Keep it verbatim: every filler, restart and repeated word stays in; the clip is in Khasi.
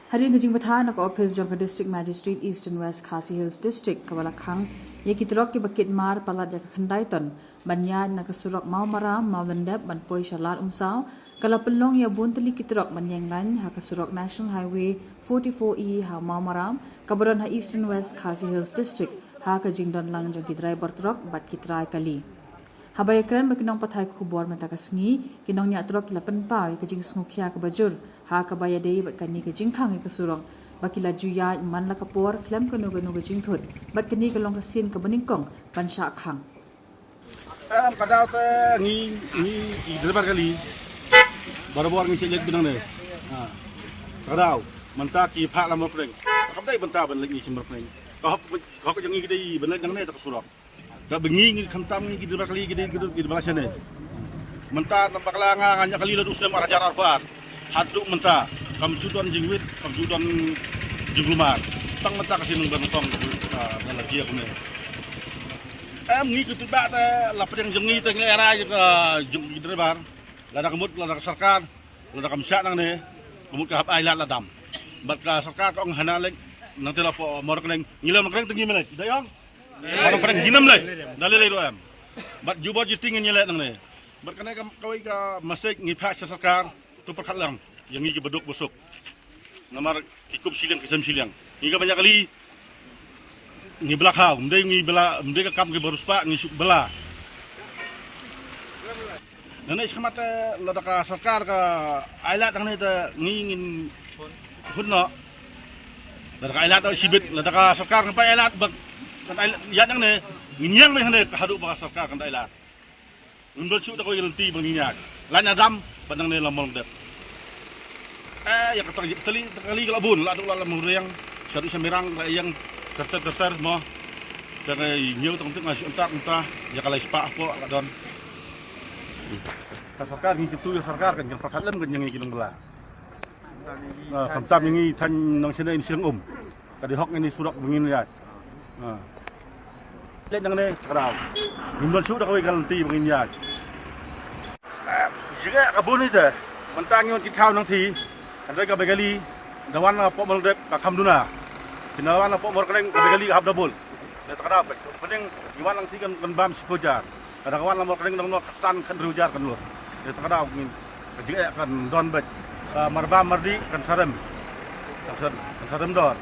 Hadien ka jingbatai na ka ophis jong ka District Magistrate Eastern West Khasi Hills District, kaba la khang ïa ki trok kiba kit mar palat ïa ka khyndai ton ban ïaid na ka surok Mawmaram Mawlyndep ban poi sha Lad Umsaw, ka la pynlong ïa bun tylli ki trok ban ïeng lain ha ka surok National Highway forty-four E ha Mawmaram, kaba don ha Eastern West Khasi Hills District, ha ka jingdon lang jong ki driver trok bad ki trai kali. Haba ïakren bad ki nongpathai khubor mynta ka sngi, ki nongñiah trok ki la pynpaw ïa ka jingsngewkhia kaba jur ha kaba ïadei bad kane ka jingkhang ïa ka surok, ba ki la ju ïaid man la ka por khlem kano kano ka jingthut, bad kane ka long ka sien kaba nyngkong ban shah khang. Em, ka daw te ngi, ngi i driver kali. Barabor ngi shu leit bynang ne. Ha. Ka daw mynta ki phah la Mawryngkneng. Kam dei bynta ban leit ngi sha Mawryngkneng. Ka hok, ka hok jong ngi ki dei ban leit nangne ta ka surok. Ka ba ngi, ngi khamtam ngi ki driver kali ki dei ki dei ki dei ba la shane. Mynta na bakla nga, nga ñiah kali la dei u snem ar hajar arphew ar. Haduh mynta kam ju don jingwit, kam ju don jingkulmar. Tang mynta ka sien nongbar nyngkong, ah, ba la jia kumne. Em, ngi ki tut ba te la pdeng jong ngi te ngi la rai ka jong ki driver. Lada ka mut, lada ka sorkar, lada kam shah nangne, ka mut ka hap ailad la dam. Bad ka sorkar ka ong hana leit nangte la poi Mawryngkneng, ngi la Mawryngkneng te ngi me leit. Dei ong? Mawryngkneng ngin ym leit. Da lei lei ruh em. Bad jubor juti ngin ïaleh nangne. Bad kane ka kawei ka message ngi phah sha sorkar, to pyrkhat lang ïa ngi kiba duk ba suk. Namar ki kup shiliang ki sem shiliang. Ngi kaba ñiah kali ngi bla khaw, ym dei ngi bla, ym dei ka kam kiba riewspah ngi suk bla. Nangne shakhmat te lada ka sorkar ka ailad nangne te ngi ngin hun noh. Lada ka ailad noh shibit, lada ka sorkar kan poi ailad bad kan ailad ïa nangne, ngin ïeng beit hangne haduh ba ka sorkar kan da ailad. Ngim don shuh da kawei ka lynti ba ngin ïaid. Lait na dam bad nangne la Mawlyndep. Eh, ïa kata ka tali, kata kali ka la bun, la duk la la Mawryngkneng, shaduh sha Mirang, la ïeng ter ter ter ter mo. Te ka ñiew tang tang shu entak mynta, ïa ka lai spah hapoh ka don. Ka sorkar ngi kyntu ïa sorkar kan, kan pyrkhat lem kan ïa ngi ki nongbylla. Ah, khamtam ïa ngi thaiñ nongshane shiliang um. Ka dei hok ngi ni surok ba ngin ïaid. Ah. Leit nangne ka daw. Ngim don shuh da kawei ka lynti ba ngin ïaid. Ah, jingeh ka bun ite. Mynta ngi wan kit khaw nangti. Hynrei ka bai kali da wan na poh Mawlyndep ka kham duna. Phin da wan na poh Mawryngkneng ka bai kali ka hap double. Leit ka daw peit. Pyneng ngi wan nangti kan, kan bam shiphew hajar. Lada ka wan la Mawryngkneng nang noh khatsan khathynriew hajar kan lut. Ïa kata ka daw ngin ka jingeh kan don beit. Ka marbam mardih kan sarem. Kan sar-, kan sarem don.